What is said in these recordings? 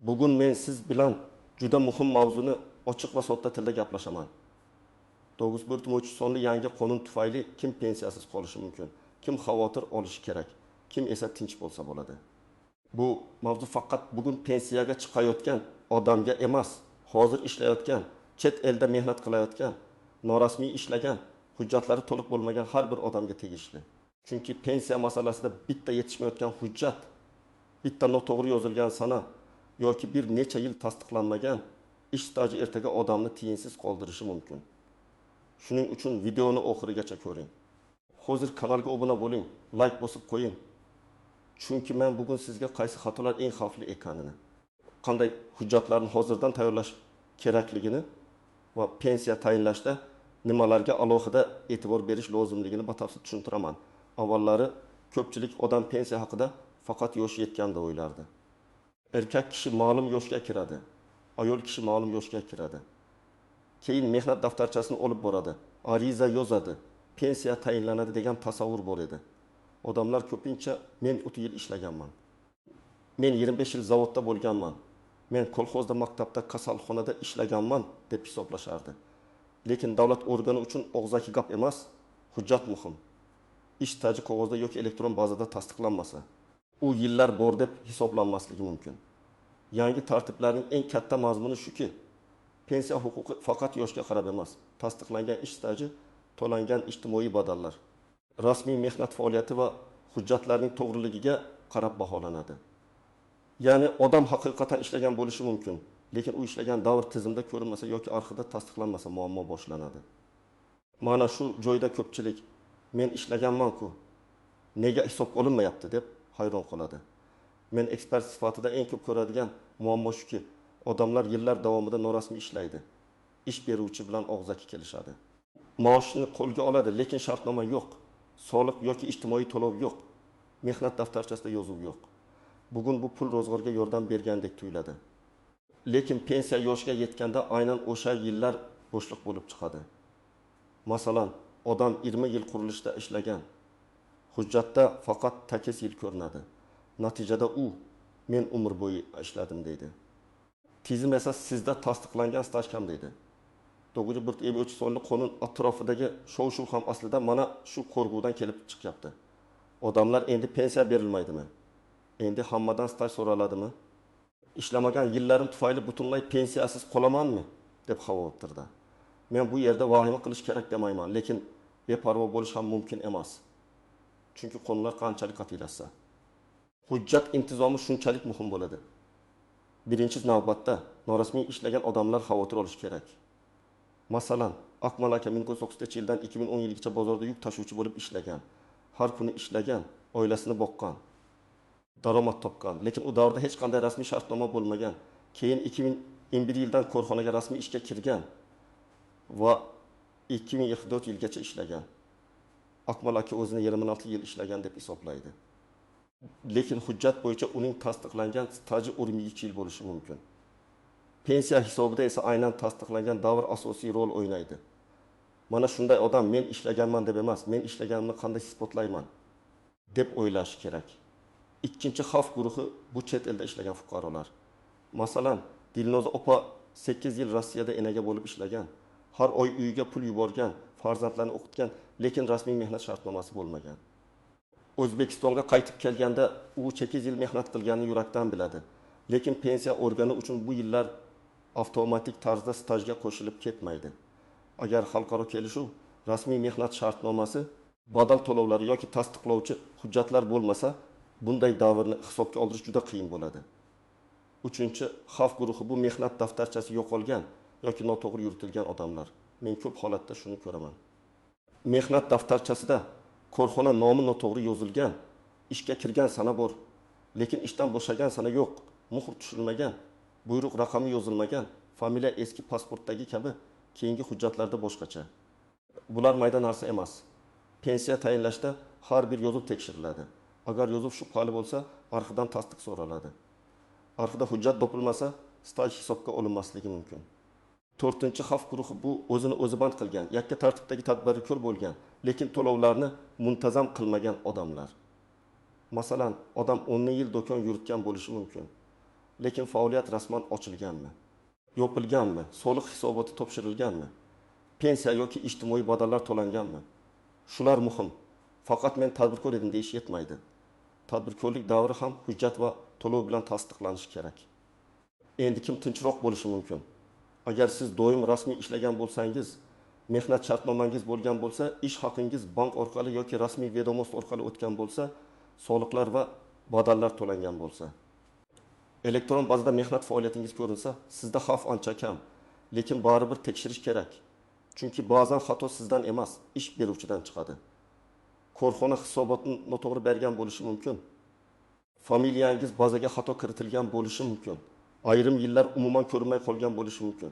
Bugun men siz bilan juda muhim mavzuni ochiq va sodda tilda gaplashaman. 9103 sonli yangi qonun tufayli kim pensiyasiz qolishi mumkin, kim xavotir olishi kerak, kim esa tinch bo'lsa bo'ladi. Bu mavzu faqat bugun pensiyaga chiqayotgan odamga emas, hozir ishlayotgan, chet elda mehnat qilayotgan, norasmiy ishlagan, hujjatlari to'liq bo'lmagan har bir odamga tegishli. Chunki pensiya masalasida bitta yetishmayotgan hujjat, bitta noto'g'ri yozilgan sana yoki bir necha yil tasdiqlanmagan ish staji ertaga odamni tiyinsiz qoldirishi mumkin. Shuning uchun videoni oxirigacha ko'ring. Hozir kanalga obuna bo'ling, like bosib qo'ying. Chunki men bugun sizga qaysi xatolar eng xavfli ekanini, qanday hujjatlarni hozirdan tayyorlash kerakligini va pensiya tayinlashda nimalarga alohida e'tibor berish lozimligini batafsil tushuntiraman. Avvallari ko'pchilik odam pensiya haqida faqat yoshi yetganda o'ylardi. Erkak kishi ma'lum yoshga kiradi, ayol kishi ma'lum yoshga kiradi. Keyin mehnat daftarchasini olib boradi, ariza yozadi, pensiya tayinlanadi degan tasavvur bor edi. Odamlar ko'pincha men 30 yil ishlaganman. Men 25 yil zavodda bo'lganman. Men kolxozda, maktabda, kasalxonada ishlaganman deb hisoblashardi. Lekin davlat organi uchun og'zaki gap emas, hujjat muhim. Ish staji qog'ozda yoki elektron bazada tasdiqlanmasa, u yillar bor deb hisoblanmasligi mumkin. Yangi tartiblarning eng katta mazmuni shuki, pensiya huquqi faqat yoshga qarab emas, tasdiqlangan ish staji, to'langan ijtimoiy badallar, rasmiy mehnat faoliyati va hujjatlarning to'g'riligiga qarab baholanadi. Ya'ni odam haqiqatan ishlagan bo'lishi mumkin, lekin u ishlagan davr tizimda ko'rinmasa yoki arxivda tasdiqlanmasa muammo boshlanadi. Mana shu joyda ko'pchilik men ishlaganman-ku, nega hisobga olinmayapti deb hayron qoladi. Men ekspert sifatida eng ko'p ko'radigan muammo shuki, odamlar yillar davomida norasmiy ishlaydi. Ish beruvchi bilan og'zaki kelishadi. Maoshni qo'lga oladi, lekin shartnoma yo'q. Soliq yoki ijtimoiy to'lov yo'q. Mehnat daftarchasida yozuv yo'q. Bugun bu pul ro'zg'orga yordam bergandek tuyuladi. Lekin pensiya yoshiga yetganda aynan o'sha yillar bo'shliq bo'lib chiqadi. Masalan, odam 20 yil qurilishda ishlagan. Hujjatda faqat 8 yil ko'rinadi. Natijada u men umr bo'yi ishladim deydi. Tizim esa sizda tasdiqlangan staj kam deydi. 9153 sonli qonun atrofidagi shov-shuv ham aslida mana shu qo'rquvdan kelib chiqyapti. Odamlar endi pensiya berilmaydimi? Endi hammadan staj so'raladimi? Ishlamagan yillarim tufayli butunlay pensiyasiz qolamanmi? Deb xavotirda. Men bu yerda vahima qilish kerak demayman, lekin beparvo bo'lish ham mumkin emas. Chunki qonunlar qanchalik qat'iylashsa, hujjat intizomi shunchalik muhim bo'ladi. Birinchi navbatda norasmiy ishlagan odamlar xavotir olishi kerak. Masalan, Akmal aka 1990-yildan 2010 yilgacha bozorda yuk tashuvchi bo'lib ishlagan. Har kuni ishlagan, oilasini boqqan, daromad topgan. Lekin u davrda hech qanday rasmiy shartnoma bo'lmagan. Keyin 2011 yildan korxonaga rasmiy ishga kirgan va 2024 yilgacha ishlagan. Akmal aka o'zini 26 yil ishlagan deb hisoblaydi. Lekin hujjat bo'yicha uning tasdiqlangan staji 22 yil bo'lishi mumkin. Pensiya hisobida esa aynan tasdiqlangan davr asosiy rol o'ynaydi. Mana shunday odam men ishlaganman deb emas, men ishlaganimni qanday isbotlayman deb o'ylashi kerak. Ikkinchi xavf guruhi bu chet elda ishlagan fuqarolar. Masalan, Dilnoza opa 8 yil Rossiyada enaga bo'lib ishlagan, har oy uyiga pul yuborgan, farzandlarini o'qitgan, lekin rasmiy mehnat shartnomasi bo'lmagan. O'zbekistonga qaytib kelganda u 8 yil mehnat qilganini yurakdan biladi. Lekin pensiya organi uchun bu yillar avtomatik tarzda stajga qo'shilib ketmaydi. Agar xalqaro kelishuv, rasmiy mehnat shartnomasi, badal to'lovlari yoki tasdiqlovchi hujjatlar bo'lmasa, bunday davrni hisobga oldirish juda qiyin bo'ladi. Uchinchi xavf guruhi bu mehnat daftarchasi yo'qolgan yoki noto'g'ri yuritilgan odamlar. Men ko'p holatda shuni ko'raman. Mehnat daftarchasida korxona nomi noto'g'ri yozilgan, ishga kirgan sana bor, lekin ishdan bo'shagan sana yo'q, muhr tushirilmagan, buyruq raqami yozilmagan, familiya eski pasportdagi kabi keyingi hujjatlarda boshqacha. Bular mayda narsa emas. Pensiya tayinlashda har bir yozuv tekshiriladi. Agar yozuv shubhali bo'lsa, arxivdan tasdiq so'raladi. Arxivda hujjat topilmasa, staj hisobga olinmasligi mumkin. To'rtinchi xavf guruhi bu o'zini o'zi band qilgan, yakka tartibdagi tadbirkor bo'lgan, lekin to'lovlarni muntazam qilmagan odamlar. Masalan, odam 10 yil do'kon yuritgan bo'lishi mumkin. Lekin faoliyat rasman ochilganmi? Yopilganmi? Soliq hisoboti topshirilganmi? Pensiya yoki ijtimoiy badallar to'langanmi? Shular muhim. Faqat men tadbirkor edim deyish yetmaydi. Tadbirkorlik davri ham hujjat va to'lov bilan tasdiqlanishi kerak. Endi kim tinchroq bo'lishi mumkin? Agar siz doim rasmiy ishlagan bo'lsangiz, mehnat shartnomangiz bo'lgan bo'lsa, ish haqingiz bank orqali yoki rasmiy ведомость orqali o'tgan bo'lsa, soliqlar va badallar to'langan bo'lsa, elektron bazada mehnat faoliyatingiz ko'rinsa, sizda xavf ancha kam. Lekin baribir tekshirish kerak. Chunki ba'zan xato sizdan emas, ish beruvchidan chiqadi. Korxona hisobotini noto'g'ri bergan bo'lishi mumkin. Familiyangiz bazaga xato kiritilgan bo'lishi mumkin. Ayrim yillar umuman ko'rinmay qolgan bo'lishi mumkin.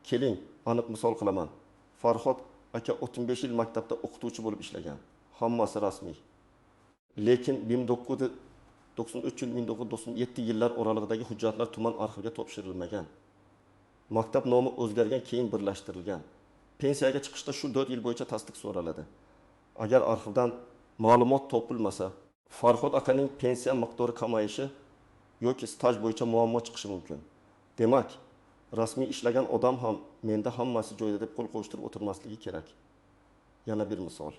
Keling, aniq misol qilaman. Farhod aka 35 yil maktabda o'qituvchi bo'lib ishlagan. Hammasi rasmiy. Lekin 1993-1997 yillar oralig'idagi hujjatlar tuman arxiviga topshirilmagan. Maktab nomi o'zgargan, keyin birlashtirilgan. Pensiyaga chiqishda shu 4 yil bo'yicha tasdiq so'raladi. Agar arxivdan ma'lumot topilmasa, Farhod akaning pensiya miqdori kamayishi yoki staj bo'yicha muammo chiqishi mumkin. Demak, rasmiy ishlagan odam ham menda hammasi joyida deb qo'l qo'shtirib o'tirmasligi kerak. Yana bir misol.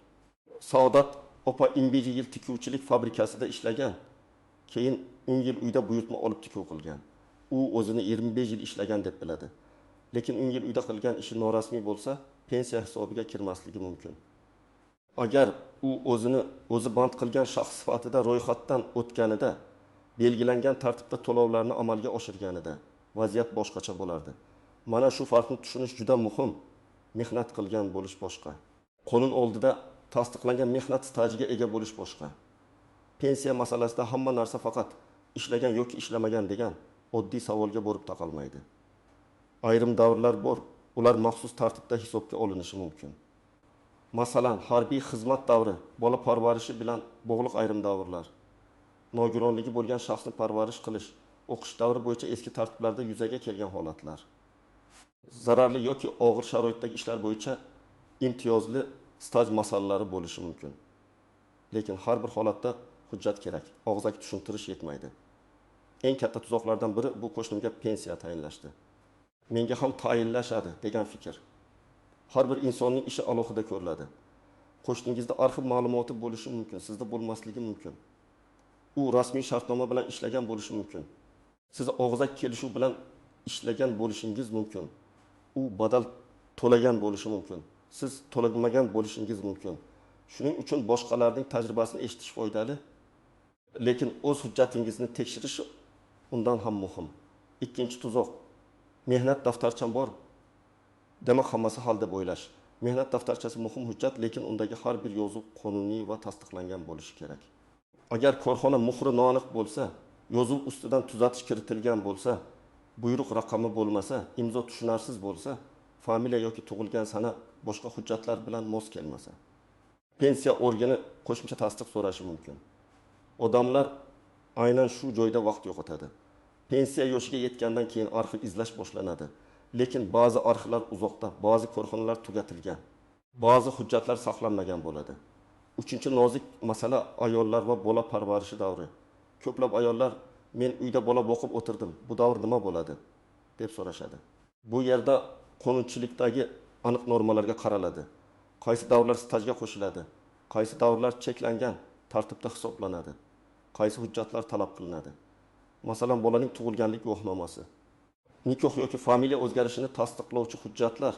Saodat opa 15 yil tikuvchilik fabrikasida ishlagan, keyin 10 yil uyda buyurtma olib tikuv qilgan. U o'zini 25 yil ishlagan deb biladi. Lekin 10 yil uyda qilgan ishi norasmiy bo'lsa, pensiya hisobiga kirmasligi mumkin. Agar u o'zini o'zi band qilgan shaxs sifatida ro'yxatdan o'tganida, belgilangan tartibda to'lovlarni amalga oshirganida vaziyat boshqacha bo'lardi. Mana shu farqni tushunish juda muhim. Mehnat qilgan bo'lish boshqa. Qonun oldida tasdiqlangan mehnat stajiga ega bo'lish boshqa. Pensiya masalasida hamma narsa faqat ishlagan yoki ishlamagan degan oddiy savolga borib taqalmaydi. Ayrim davrlar bor, ular maxsus tartibda hisobga olinishi mumkin. Masalan, harbiy xizmat davri, bola parvarishi bilan bog'liq ayrim davrlar, nogironligi bo'lgan shaxsni parvarish qilish, o'qish davri bo'yicha eski tartiblarda yuzaga kelgan holatlar, zararli yoki og'ir sharoitdagi ishlar bo'yicha imtiyozli staj masalalari bo'lishi mumkin. Lekin har bir holatda hujjat kerak, og'zaki tushuntirish yetmaydi. Eng katta tuzoqlardan biri bu qo'shnimga pensiya tayinlashdi. Menga ham tayinlashadi degan fikr. Har bir insonning ishi alohida ko'riladi. Qo'shningizda arxiv ma'lumoti bo'lishi mumkin, sizda bo'lmasligi mumkin. U rasmiy shartnoma bilan ishlagan bo'lishi mumkin. Siz og'zaki kelishuv bilan ishlagan bo'lishingiz mumkin. U badal to'lagan bo'lishi mumkin. Siz to'lamagan bo'lishingiz mumkin. Shuning uchun boshqalarning tajribasini eshitish foydali, lekin o'z hujjatingizni tekshirish undan ham muhim. Ikkinchi tuzoq. Mehnat daftarcham bor, demak hammasi hal deb o'ylash. Mehnat daftarchasi muhim hujjat, lekin undagi har bir yozuv qonuniy va tasdiqlangan bo'lishi kerak. Agar korxona muhri noaniq bo'lsa, yozuv ustidan tuzatish kiritilgan bo'lsa, buyruq raqami bo'lmasa, imzo tushunarsiz bo'lsa, familiya yoki tug'ilgan sana boshqa hujjatlar bilan mos kelmasa, pensiya organi qo'shimcha tasdiq so'rashi mumkin. Odamlar aynan shu joyda vaqt yo'qotadi. Pensiya yoshiga yetgandan keyin arxiv izlash boshlanadi. Lekin ba'zi arxivlar uzoqda, ba'zi korxonalar tugatilgan, ba'zi hujjatlar saqlanmagan bo'ladi. Uchinchi nozik masala ayollar va bola parvarishi davri. Ko'plab ayollar men uyda bola boqib o'tirdim, bu davr nima bo'ladi deb so'rashadi. Bu yerda qonunchilikdagi aniq normalarga qaraladi. Qaysi davrlar stajga qo'shiladi, qaysi davrlar cheklangan tartibda hisoblanadi, qaysi hujjatlar talab qilinadi. Masalan, bolaning tug'ilganlik guvohnomasi, nikoh yoki familiya o'zgarishini tasdiqlovchi hujjatlar,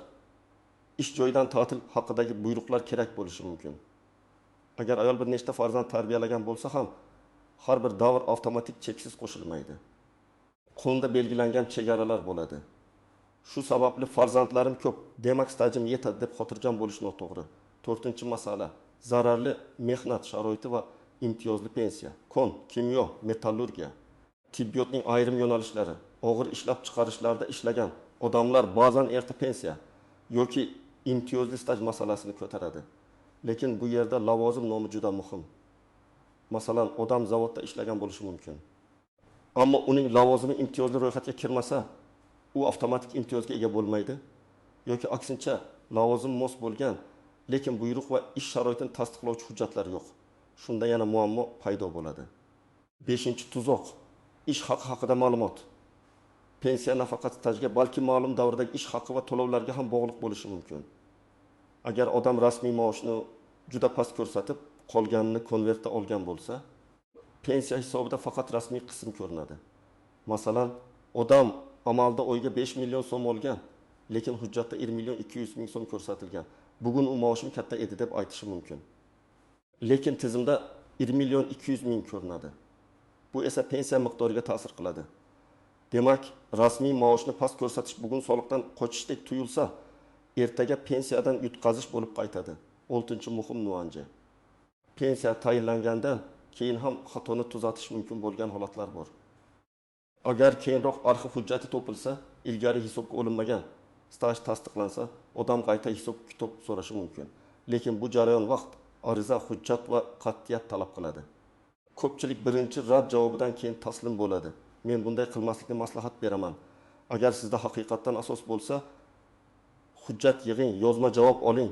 ish joyidan ta'til haqidagi buyruqlar kerak bo'lishi mumkin. Agar ayol bir nechta farzand tarbiyalagan bo'lsa ham, har bir davr avtomatik cheksiz qo'shilmaydi. Qonunda belgilangan chegaralar bo'ladi. Shu sababli farzandlarim ko'p, demak stajim yetadi deb xotirjam bo'lish noto'g'ri. To'rtinchi masala zararli mehnat sharoiti va imtiyozli pensiya. Kon, kimyo, metallurgiya, tibbiyotning ayrim yo'nalishlari, og'ir ishlab chiqarishlarda ishlagan odamlar ba'zan erta pensiya yoki imtiyozli staj masalasini ko'taradi. Lekin bu yerda lavozim nomi juda muhim. Masalan, odam zavodda ishlagan bo'lishi mumkin. Ammo uning lavozimi imtiyozli ro'yxatga kirmasa, u avtomatik imtiyozga ega bo'lmaydi yoki aksincha lavozim mos bo'lgan, lekin buyruq va ish sharoitini tasdiqlovchi hujjatlar yo'q. Shunda yana muammo paydo bo'ladi. 5-tuzoq. Ish haqi haqida ma'lumot. Pensiya nafaqat stajga, balki ma'lum davrdagi ish haqi va to'lovlarga ham bog'liq bo'lishi mumkin. Agar odam rasmiy maoshni juda past ko'rsatib, qolganini konvertda olgan bo'lsa, pensiya hisobida faqat rasmiy qism ko'rinadi. Masalan, odam amalda oyga 5 million so'm olgan, lekin hujjatda 1 million 200 ming so'm ko'rsatilgan. Bugun u maoshim katta edi deb aytishi mumkin. Lekin tizimda 1 million 200 ming ko'rinadi. Bu esa pensiya miqdoriga ta'sir qiladi. Demak, rasmiy maoshni past ko'rsatish bugun soliqdan qochishdek tuyulsa, ertaga pensiyadan yutqazish bo'lib qaytadi. 6-muhim nuansi. Pensiya tayinlangandan keyin ham xatoni tuzatish mumkin bo'lgan holatlar bor. Agar keyinroq arxiv hujjati topilsa, ilgari hisobga olinmagan staj tasdiqlansa, odam qayta hisob-kitob so'rashi mumkin. Lekin bu jarayon vaqt, ariza, hujjat va qat'iyat talab qiladi. Ko'pchilik birinchi rad javobidan keyin taslim bo'ladi. Men bunday qilmaslikni maslahat beraman. Agar sizda haqiqatdan asos bo'lsa, hujjat yig'ing, yozma javob oling.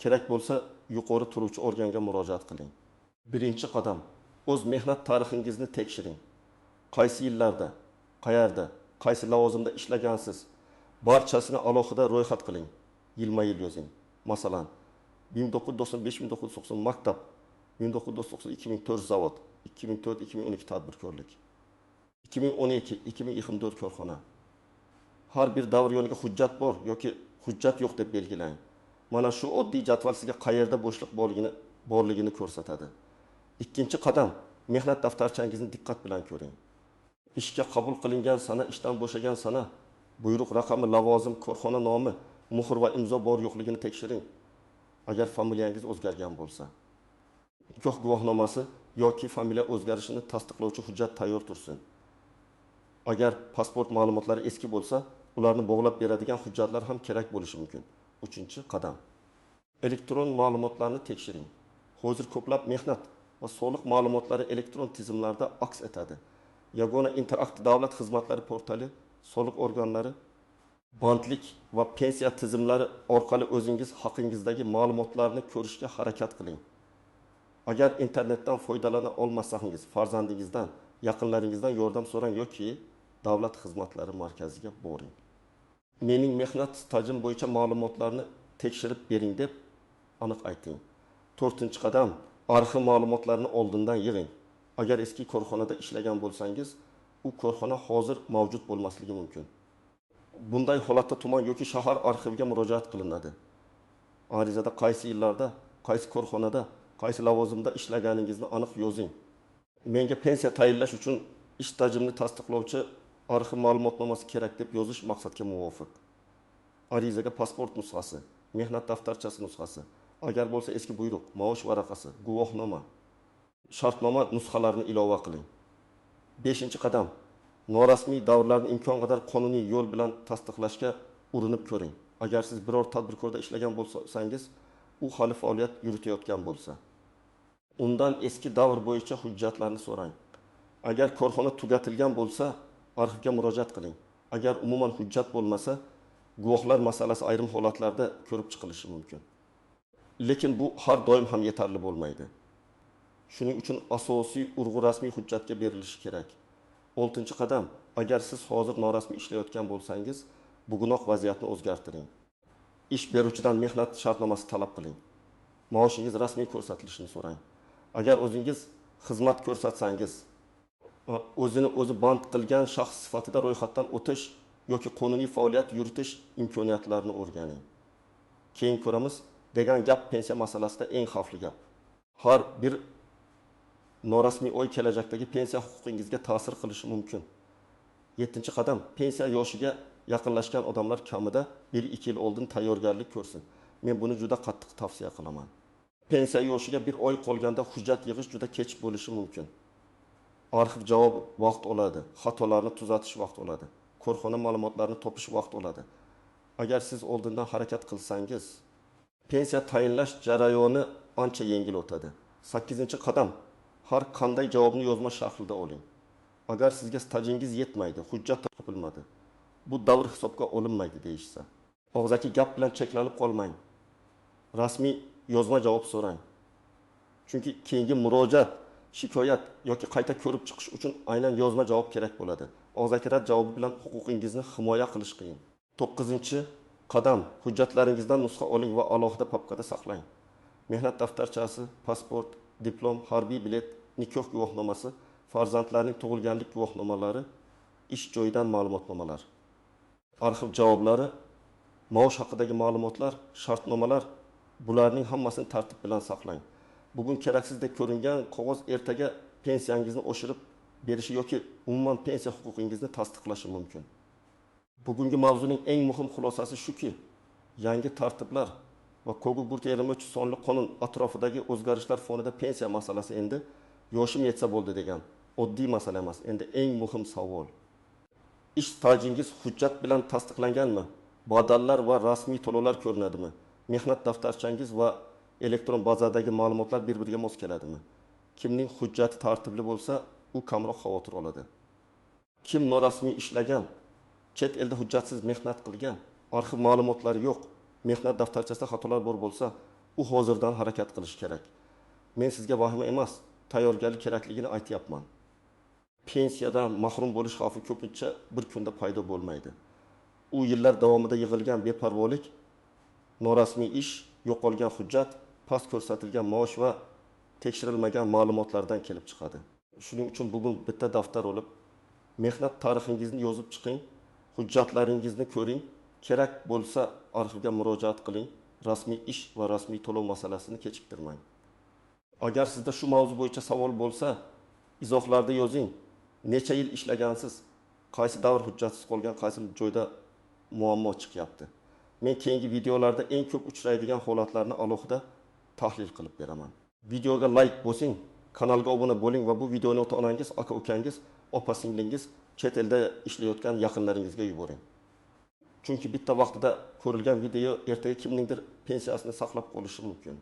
Kerak bo'lsa, yuqori turuvchi organga murojaat qiling. Birinchi qadam, o'z mehnat tarixingizni tekshiring. Qaysi yillarda, qayerda, qaysi lavozimda ishlagansiz, barchasini alohida ro'yxat qiling. Yilma-yil yozing. Masalan, 1995-1990 maktab, 1990-2004 zavod, 2004-2012 tadbirkorlik, 2012-2024 korxona. Har bir davr yoniga hujjat bor yoki hujjat yo'q deb belgilang. Mana shu oddiy jadval sizga qayerda bo'shliq borligini ko'rsatadi. Ikkinchi qadam, mehnat daftarchangizni diqqat bilan ko'ring. Ishga qabul qilingan sana, ishdan bo'shagan sana, buyruq raqami, lavozim, korxona nomi, muhr va imzo bor yo'qligini tekshiring. Agar familiyangiz o'zgargan bo'lsa, nikoh guvohnomasi yoki familiya o'zgarishini tasdiqlovchi hujjat tayyor tursin. Agar pasport ma'lumotlari eski bo'lsa, ularni bog'lab beradigan hujjatlar ham kerak bo'lishi mumkin. Uchinchi qadam, elektron ma'lumotlarni tekshiring. Hozir ko'plab mehnat va soliq ma'lumotlari elektron tizimlarda aks etadi. Yagona interaktiv davlat xizmatlari portali, soliq organlari, bandlik va pensiya tizimlari orqali o'zingiz haqingizdagi ma'lumotlarni ko'rishga harakat qiling. Agar internetdan foydalana olmasangiz, farzandingizdan, yaqinlaringizdan yordam so'rang yoki davlat xizmatlari markaziga boring. Mening mehnat stajim bo'yicha ma'lumotlarni tekshirib bering deb aniq ayting. To'rtinchi qadam, arxiv ma'lumotlarini oldindan yig'ing. Agar eski korxonada ishlagan bo'lsangiz, u korxona hozir mavjud bo'lmasligi mumkin. Bunday holatda tuman yoki shahar arxiviga murojaat qilinadi. Arizada qaysi yillarda, qaysi korxonada, qaysi lavozimda ishlaganingizni aniq yozing. Menga pensiya tayinlash uchun ish stajimni tasdiqlovchi arxiv ma'lumotnomasi kerak deb yozish maqsadga muvofiq. Arizaga pasport nusxasi, mehnat daftarchasi nusxasi, agar bo'lsa eski buyruq, maosh varaqasi, guvohnoma, shartnoma nusxalarini ilova qiling. 5-qadam, norasmiy davrlarni imkon qadar qonuniy yo'l bilan tasdiqlashga urinib ko'ring. Agar siz biror tadbirkorda ishlagan bo'lsangiz, u hali faoliyat yuritayotgan bo'lsa, undan eski davr bo'yicha hujjatlarni so'rang. Agar korxona tugatilgan bo'lsa, arxivga murojaat qiling. Agar umuman hujjat bo'lmasa, guvohlar masalasi ayrim holatlarda ko'rib chiqilishi mumkin. Lekin bu har doim ham yetarli bo'lmaydi. Shuning uchun asosiy urg'u rasmiy hujjatga berilishi kerak. 6-qadam, agar siz hozir norasmiy ishlayotgan bo'lsangiz, bugunoq vaziyatni o'zgartiring. Ish beruvchidan mehnat shartnomasi talab qiling. Maoshingiz rasmiy ko'rsatilishini so'rang. Agar o'zingiz xizmat ko'rsatsangiz, o'zini o'zi band qilgan shaxs sifatida ro'yxatdan o'tish yoki qonuniy faoliyat yuritish imkoniyatlarini o'rganing. Keyin ko'ramiz degan gap pensiya masalasida eng xavfli gap. Har bir norasmiy oy kelajakdagi pensiya huquqingizga ta'sir qilishi mumkin. 7-qadam, pensiya yoshiga yaqinlashgan odamlar kamida 1-2 yil oldin tayyorgarlik ko'rsin. Men buni juda qattiq tavsiya qilaman. Pensiya yoshiga bir oy qolganda hujjat yig'ish juda kech bo'lishi mumkin. Arxiv javob vaqt oladi, xatolarni tuzatish vaqt oladi, korxona ma'lumotlarini topish vaqt oladi. Agar siz oldindan harakat qilsangiz, pensiya tayinlash jarayoni ancha yengil o'tadi. 8-qadam, har qanday javobni yozma shaklida oling. Agar sizga stajingiz yetmaydi, hujjat topilmadi, bu davr hisobga olinmaydi deyishsa, og'zaki gap bilan cheklanib qolmang. Rasmiy yozma javob so'rang. Chunki keyingi murojaat, shikoyat yoki qayta ko'rib chiqish uchun aynan yozma javob kerak bo'ladi. Og'zaki rad javobi bilan huquqingizni himoya qilish qiyin. To'qqizinchi qadam: hujjatlaringizdan nusxa oling va alohida papkada saqlang. Mehnat daftarchasi, pasport, diplom, harbiy bilet, nikoh guvohnomasi, farzandlarning tug'ilganlik guvohnomalari, ish joyidan ma'lumotnomalar. Arxiv javoblari, maosh haqidagi ma'lumotlar, shartnomalar – bularning hammasini tartib bilan saqlang. Bugun keraksizdek ko'ringan qog'oz ertaga pensiyangizni oshirib berishi yoki umuman pensiya huquqingizni tasdiqlashi mumkin. Bugungi mavzuning eng muhim xulosasi shuki, yangi tartiblar va Koguburт 23 sonli qonun atrofidagi o'zgarishlar fonida pensiya masalasi endi yoshim yetsa bo'ldi degan oddiy masala emas, endi eng muhim savol. Ish stajingiz hujjat bilan tasdiqlanganmi? Badallar va rasmiy to'lovlar ko'rinadimi? Mehnat daftarchangiz va elektron bazadagi ma'lumotlar bir-biriga mos keladimi? Kimning hujjati tartibli bo'lsa, u kamroq xavotir oladi. Kim norasmiy ishlagan, chet elda hujjatsiz mehnat qilgan, arxiv ma'lumotlari yo'q, mehnat daftarchasida xatolar bor bo'lsa, u hozirdan harakat qilishi kerak. Men sizga vahima emas, tayyorgarlik kerakligini aytyapman. Pensiyadan mahrum bo'lish xavfi ko'pincha bir kunda paydo bo'lmaydi. U yillar davomida yig'ilgan beparvolik, norasmiy ish, yo'qolgan hujjat, past ko'rsatilgan maosh va tekshirilmagan ma'lumotlardan kelib chiqadi. Shuning uchun bugun bitta daftar olib, mehnat tarixingizni yozib chiqing, hujjatlaringizni ko'ring, kerak bo'lsa arxivga murojaat qiling, rasmiy ish va rasmiy to'lov masalasini kechiktirmang. Agar sizda shu mavzu bo'yicha savol bo'lsa, izohlarda yozing. Necha yil ishlagansiz? Qaysi davr hujjatsiz qolgan, qaysi joyda muammo chiqyapti? Men keyingi videolarda eng ko'p uchraydigan holatlarni alohida tahlil qilib beraman. Videoga like bosing, kanalga obuna bo'ling va bu videoni ota-onangiz, aka-ukangiz, opa-singlingiz, chet elda ishlayotgan yaqinlaringizga yuboring. Chunki bitta vaqtida ko'rilgan video ertaga kimningdir pensiyasini saqlab qolishi mumkin.